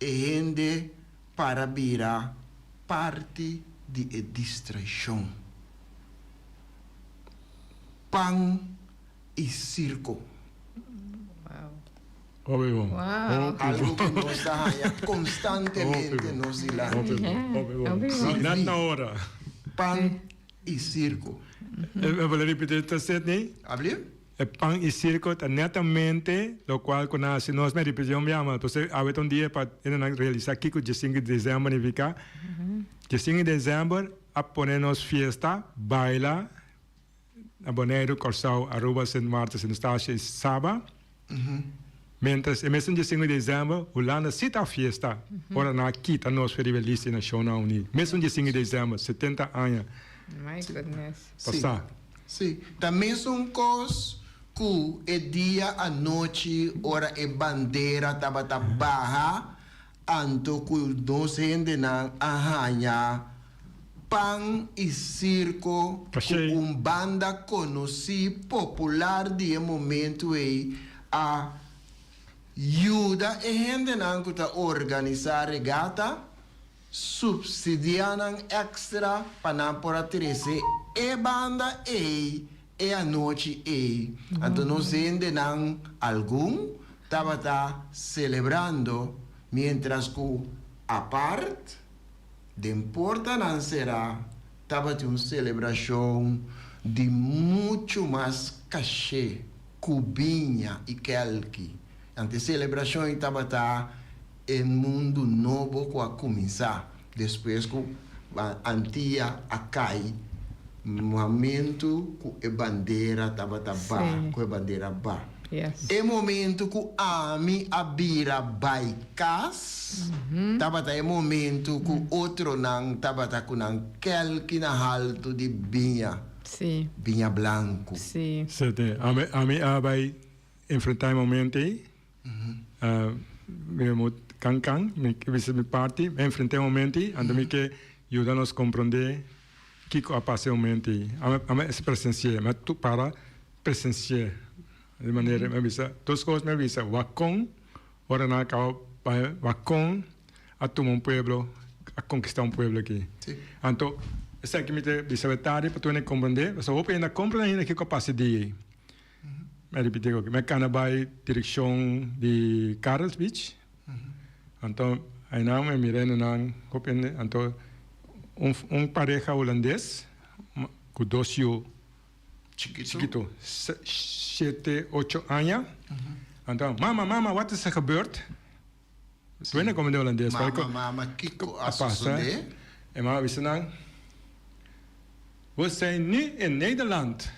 e hende para bira parti di e distraishon. Pan i sirko. Hopi bon. Wow. Algo ku nos ta haña konstantemente nos dilanti. Hopi bon, hopi bon. Net na ora. Pan i sirko. E por ripití ta Sidney? Abli? E pan i sirko ta netamente lokual ku nan hasi nos. Mi a ripití un bia mas. Pasobra awe ta un dia pa hendenan realisá kiko diesinku di desèmber nifiká. Diesinku di desèmber a pone nos fiesta, baila. Na Boneiru, Kòrsou, Aruba, Sint Maarten, Sint Eustatius i Saba. Miéntras e mesun dia sinku di desèmber, Hulanda si ta fiesta ora nan a kita nos for riba e lista di Nashonnan Uní. Mesun dia sinku di desèmber, setenta aña My goodness. pasá. Sí, ta mesun kos ku e dia anochi ora e bandera tabata baha Anto ku nos hendenan a haña pan i sirko ku un banda konosí popular di e momentu ei a yuda e hendenan ku ta organisá regata supsidiá nan èkstra pa nan por a trese e banda ei e anochi ei. Anto nos hendenan algun tabata selebrando miéntras ku apart den portanan será tabatin un selebrashon. Di muchu mas kashé ku biña i kèlki. Anto e selebrashon ei tabata e mundu nobo ku a kuminsá despues ku Antia a kai, momentu ku e bandera tabata ba, ku e bandera ba. E momentu ku ami a bira bai kas tabata e momentu ku otronan tabata ku nan kèlki na haltu di biña, biña blanku. Sete, ami a bai enfrentá e momento ei. Mi mut kan kan, mi ke bisa mi parti, mi enfrentá e momento ei, anto mi ke yuda nos komprondé kiko a pasa e momento ei. Ami ami a presensi'é, mi a para presensi'é di manera mi a bisa dos kos mi a bisa, wak kon ora nan a kaba bai, wak kon a tuma un pueblo, a konkistá un pueblo aki. Anto esaki mi ta bisa bo tardi pa tur hende komprondé, pasobra hopi hende a komprondé ainda kiko a pasa e dia ei. Mi a ripití ku mi a kana bai direkshon di Karels Beach. Anto ainan mi a mira hendenan hopi hende. Anto un un pareha hulandes ku dos yu chikitu, shete, ocho aña. Anto, mama, mama, wat is er gebeurd? Tur hende komende hulandes. Mama, mama, kiko a sosodé? E mama a bisa nan, We zijn nu in Nederland.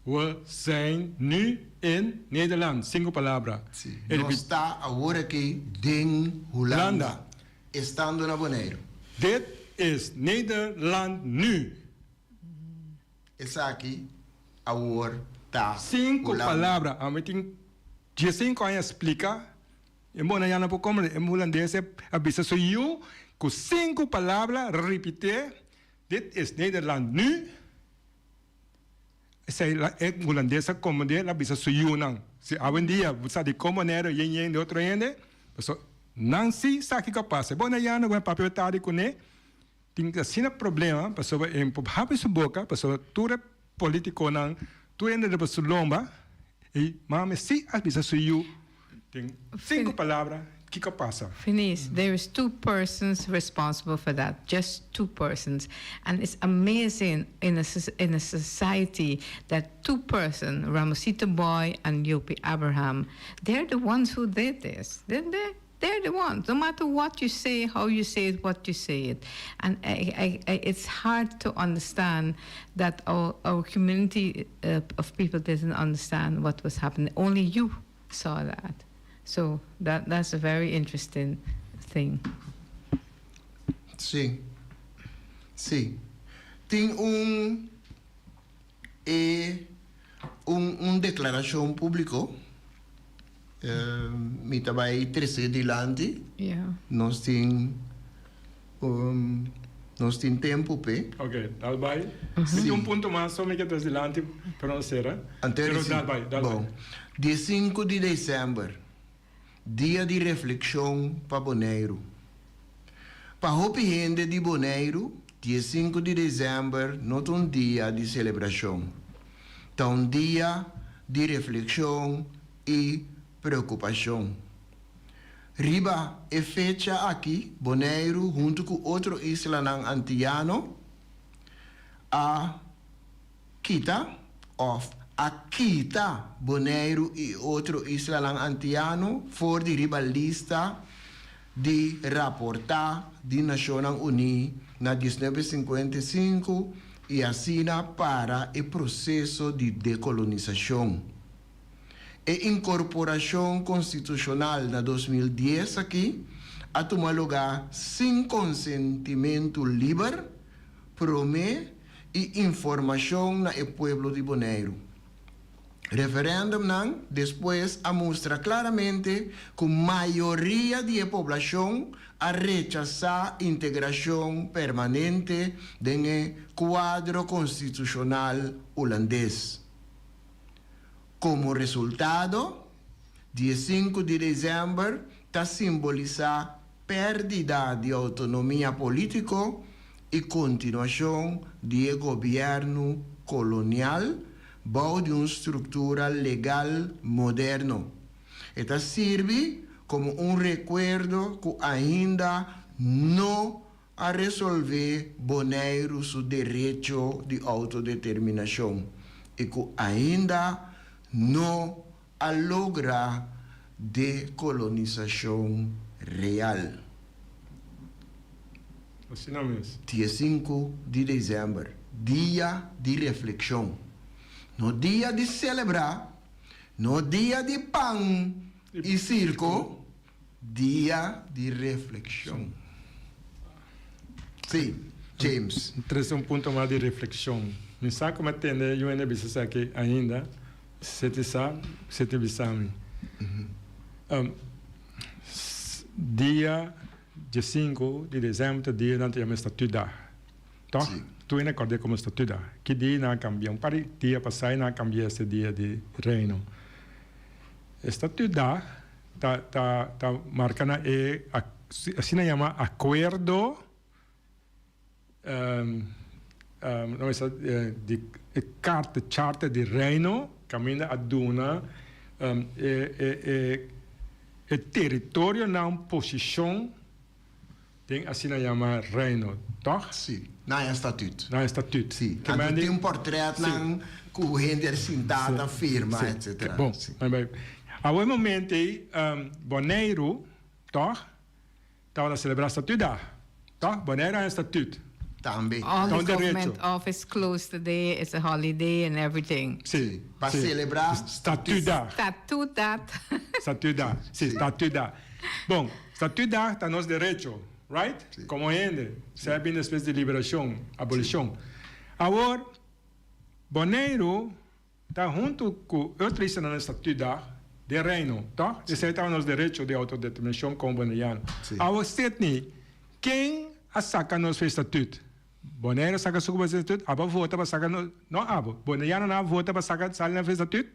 We zijn nu in Nederland. Sinku palabra. Sí. Nos ta awor aki den Hulanda, estando na Boneiru. Dit is Nederland nu. Esaki awor ta Sinku Hulanda. palabra. Ami tin diesinku aña splika. E bonaiano por komprende. E hulandes a bisa su yu ku sinku palabra ripit'é, Dit is Nederland nu. Esei la e hulandes a komprendé, el a bisa su yunan, Si awendia bo sa di kon manera yen yen di otro hende, pasobra nan si sa kiko a pasa. E bonaiano ku mi a papia tardi kuné tin asina problema pasobra e por habri su boka pasobra tur e politikonan, tur hende riba su lomba i mami si a bisa su yu den sinku palabra kiko a pasa. Finis, there is two persons responsible for that, just two persons. And it's amazing in a, in a society that two person, Ramosito Boy and Jopi Abraham, they're the ones who did this, didn't they? They're the ones, no matter what you say, how you say it, what you say it. And I, I, I, it's hard to understand that our, our community of people didn't understand what was happening. Only you saw that. So that, that's a very interesting thing. Sí. Sí. Tin un e un un deklarashon públiko mi ta bai trese dilanti. Nos tin nos tin tempu p'e. Ok, dal bai. Mi tin un punto mas so mi ke trese dilanti pero no sera. Pero dal bai, dal bai. Bon, diesinku di desèmber, dia di reflekshon pa Boneiru. Pa hopi hende di Boneiru, diesinku di desèmber no ta un dia di selebrashon. Ta un dia di reflekshon i preokupashon. Riba e fecha aki Boneiru huntu ku otro islanan antiano a kita òf a kita Boneiru i otro islanan antiano for di riba lista di raportá di Nashonnan Uní na 1955 i asina para e proseso di dekolonisashon. E inkorporashon konstitushonal na 2010 aki a tuma lugá sin konsentimentu liber, promé i informashon na e pueblo di Boneiru. Referèndumnan despues a mustra klaramente ku mayoria di e poblashon a rechasá integrashon permanente den e kuadro konstitushonal hulandes. Komo resultado, diesinku di desèmber ta simbolisá pèrdida di outonomia polítiko i kontinuashon di e gobièrnu kolonial bou di un struktura legal moderno. E ta sirbi komo un rekuerdo ku ainda no. a resolvé Boneiru su derecho di outodeterminashon i ku ainda no a logra dekolonisashon real. Asina mes. Diesinku di desèmber, dia di reflekshon. No dia di selebrá, no dia di pan i sirko, dia di reflekshon. Sí, James. Trese un punto mas di reflekshon. Mi sa ku mi a tende yu hende bisa esaki ainda, si ti sa, si ti bisa mi. Dia diesinku di desèmber ta dia nan ta yama Statuutdag, tòg? Tur hende a kòrd'é komo Statuutdag. Ki dia nan a kambia? Un par di dia pasá nan a kambia ese dia di Reino. E Statuutdag ta ta ta marca na e asina yama acuerdo no mester di e carta charter di reino caminda a duna e e e e territorionan posicion Den asina yama reino, toch? Sí, na e statuut. Na e statuut. Sí, anto tin portretnan ku hende a sintá ta firma, etcetera. Bon, awe e momento ei Boneiru, toch, tabata selebrá statuutdag, toch? Boneiru a e statuut. Tambe. All the government office closed today, it's a holiday and everything. Sí, Pa selebrá statuutdag. Statuutdag. Statuutdag, sí, statuutdag. Bon, statuutdag ta nos derecho, right? Como hende, sea bin despues di liberacion, abolicion. Awor, Boneiru ta hunto cu otro islanan na statuutdag den Reino, toch? Esey ta nos derecho di autodeterminacion como Boneiano. Awor, Sidney, ken a saca nos for e statuut? Boneiru a saca su cu statuut? Abo a vota pa saca nos? No abo, Boneianonan a vota pa saca sali nan for e statuut?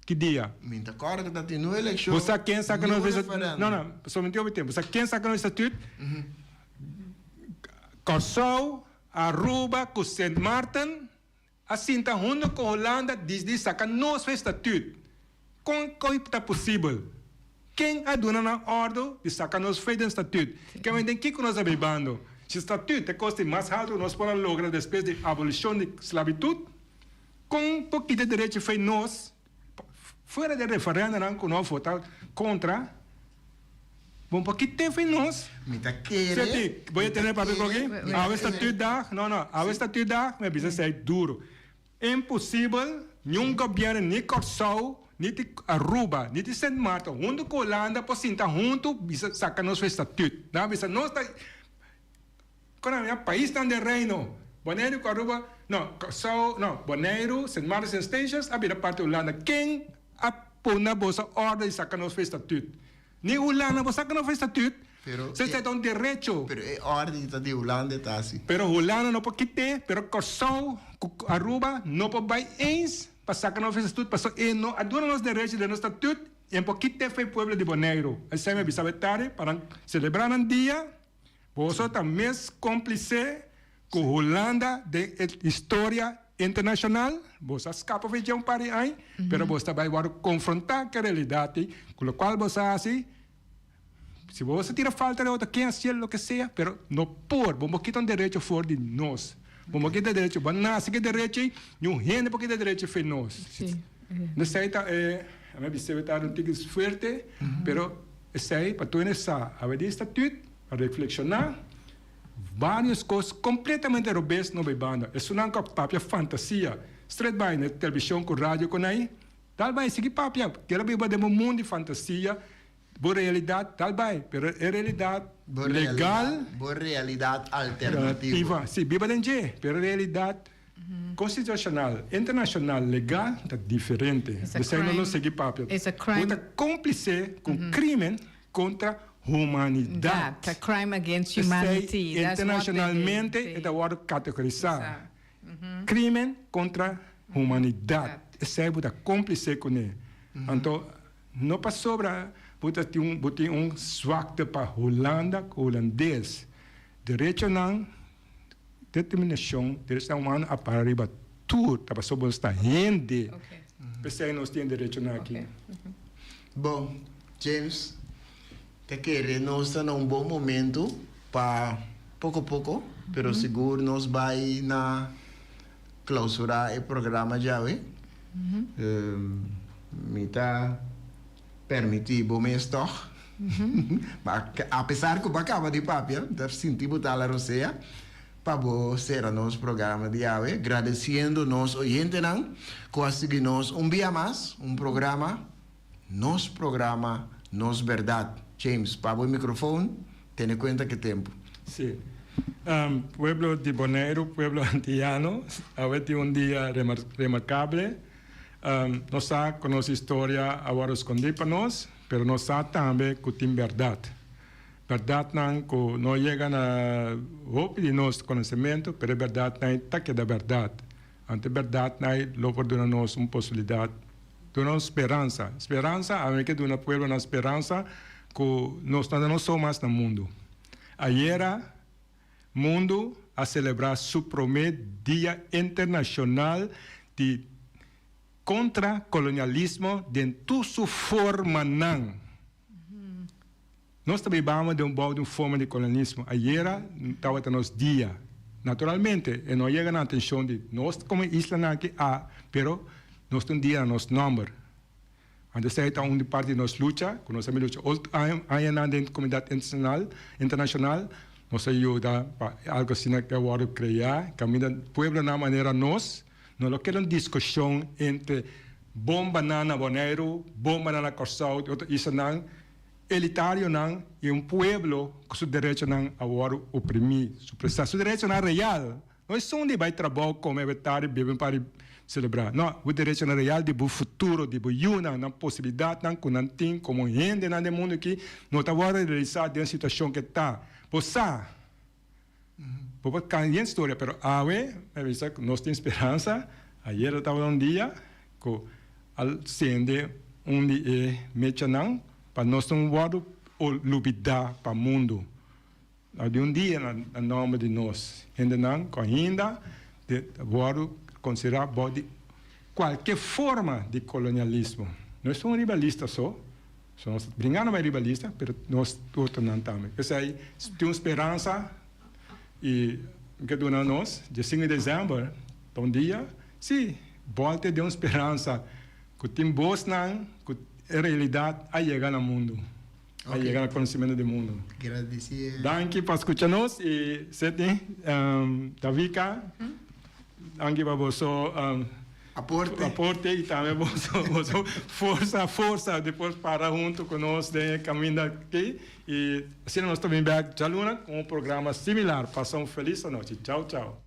Ki dia? Mi ta kòrda ku ta tin un elekshon, Bo sa ken saka ni nos un estatuut? referèndum. No, no, pasobra mi tin hopi tempu. Bo sa ken saka nos estatuut? Kòrsou, Aruba ku Sint Maarten a sinta huntu ku Hulanda disdi saka nos estatuut. Kon koe ta posibel? Ken a duna nan òrdu di saka nos fe den statuut? Ke men den kiko nos a bibando? Si statuut ta e kos di mas haltu ku nos por a logra despues di abolishon di sklabitut, Kon por kita derecho fe nos fuera de referendonan ku nos vota kontra? Bon por kita fe nos? Mi ta kere. Seti, bo ya tene papia ku aki? Awe statuutdag, no no, awe statuutdag mi a bisa esei duro. Imposibel, niun gobièrnu ni Kòrsou, ni di Aruba, ni di Sint Maarten huntu ku Hulanda por sinta huntu bisa saka nos fe statuut. Nan a bisa nos ta. Kon a mira paisnan den Reino, Boneiru ku Aruba, no, Kòrsou, no, Boneiru, Sint Maarten, Sint Eustatius a bira parti Hulanda. Ken a pone boso orde di saka nos for statuut? Ni Hulanda por saka nos for statuut. Pero Esei ta un derecho. Pero e orde ta di Hulanda e ta asi. Pero Hulanda no por kit'é, pero Kòrsou ku Aruba no por bai eens pa saka nos for statuut pasobra e no a duna nos derecho den nos statuut i e por kit'é for e pueblo di Boneiru. Esei mi a bisa awe tardi pa nan selebrá nan dia. Boso ta mes cómplice cu Hulanda den e historia internacional. Boso a scapa for dje un par di aña, pero boso ta bay worde confronta cu e realidad ey, cu locual boso a haci, si boso tira falta den otro, ken haciel loke sea, pero no por, bo no kita un derecho for di nos. Bo no kita derecho, bo a nace cu e derecho ey, niun hende por kita e derecho for nos. Esey ta e, mi a bisa ta un tiki fuerte, pero esey pa tur hende sa, awe di e statuut, Pa reflekshoná vários kos kompletamente robes no bay banda. Esunnan ku a papia fantasia stret bai na e televishon ku radio ku nai, tal bai sigui papia. Kere biba den bo mundu di fantasia, bo realidat tal bai, pero e realidat legal. Bo realidat alternativo. Si, biba den dje, pero e realidat konstitushonal, internashonal, legal ta diferente. Esei no lo sigui papia. Bo ta kómplise ku krimen Kontra humanidat. That, a crime against humanity. Esei internashonalmente e ta wòrdu kategorisá. Krimen kontra humanidat. Esei bo ta kómplise kuné. Anto no pasobra bo ta tin bo tin un swakte pa Hulanda ku hulandes. Derechonan, determinashon, derechonan humano a para riba tur. Ta pasobra bo ta hende. P'esei nos tin e derechonan aki. Bon, James, ta kere nos ta na un bon momento pa. Poko poko, pero sigur nos bai na klausurá e programa djawe. Mi ta permití bo mes tòg. Ma apesar ku bo a kaba di papia, mi ta sinti bo ta la rosea pa bo sera nos programa di awe, gradesiendo nos oyentenan ku a sigui nos un bia mas, un programa. Nos programa Nos Berdad. James, pa bo e microfoon, tene cuenta ke tempo. Sí. Pueblo di Boneiru, pueblo antiyano, awe tin un dia remarkable. Nos sa ku nos historia a wòrdu skondí pa nos, pero nos sa tambe ku tin bèrdat. Bèrdatnan ku no yega na hopi di nos konosementu, pero e bèrdatnan ei ta keda bèrdat. Anto e bèrdatnan ei lo por duna nos un posibilidat. Duna nos speransa. Speransa, ami ke duna pueblonan speransa ku nos no ta nos so mas na mundu. Ayera mundu a selebrá su promé Dia Internashonal di Kontra Kolonialismo den tur su formanan. Nos ta bibando den un bou di un forma di kolonialismo. Ayera tabata nos dia. Naturalmente, e no a yega na atencion di nos como islanan aki a, pero nos tin un dia na nos nomber. Anto esei ta un di parti di nos lucha, cu nos a bin lucha ol añanan den comunidad internacional. Nos a yuda pa algo asina ke a wordo crea, caminda pueblonan manera nos no lo keda un discusion entre bombanan na Boneiru, bombanan na Corsou y otro islanan. Elitarionan i un pueblo ku su derechonan a wòrdu oprimí, supresá. Su derechonan real, no esun di bai trabou, kome, betar i bebe un par di selebrá. No, bo derechonan real di bo futuro, di bo yunan, nan posibilidatnan ku nan tin komo hendenan den mundu aki no ta wòrdu realisá den situashon ke ta. Bo sa, bo por kambia e storia, pero awe mi a bisa ku nos tin speransa. Ayera tabata un dia ku a sende un di e mechanan pa nos no wòrdu lubidá pa mundu. Di un dia na nòmber di nos hendenan ku ainda ta wòrdu konsiderá bou di kualke forma di kolonialismo. No esun riba lista so, so nos ta bringando bai riba lista, pero nos otronan tambe. P'esei tin un speransa i mi ke duna nos, dia sinku di desèmber ta un dia, si, bòlta den un speransa ku tin bosnan ku e realidat a yega na mundu, a yega na konosementu di mundu. Danki pa skucha nos i Sidney, Davika, danki pa boso aporte i tambe boso forsa, forsa di por para huntu ku nos den e kaminda aki i asina nos ta bin bek djaluna ku un programa similar. Pasa un felis anochi. Chau chau.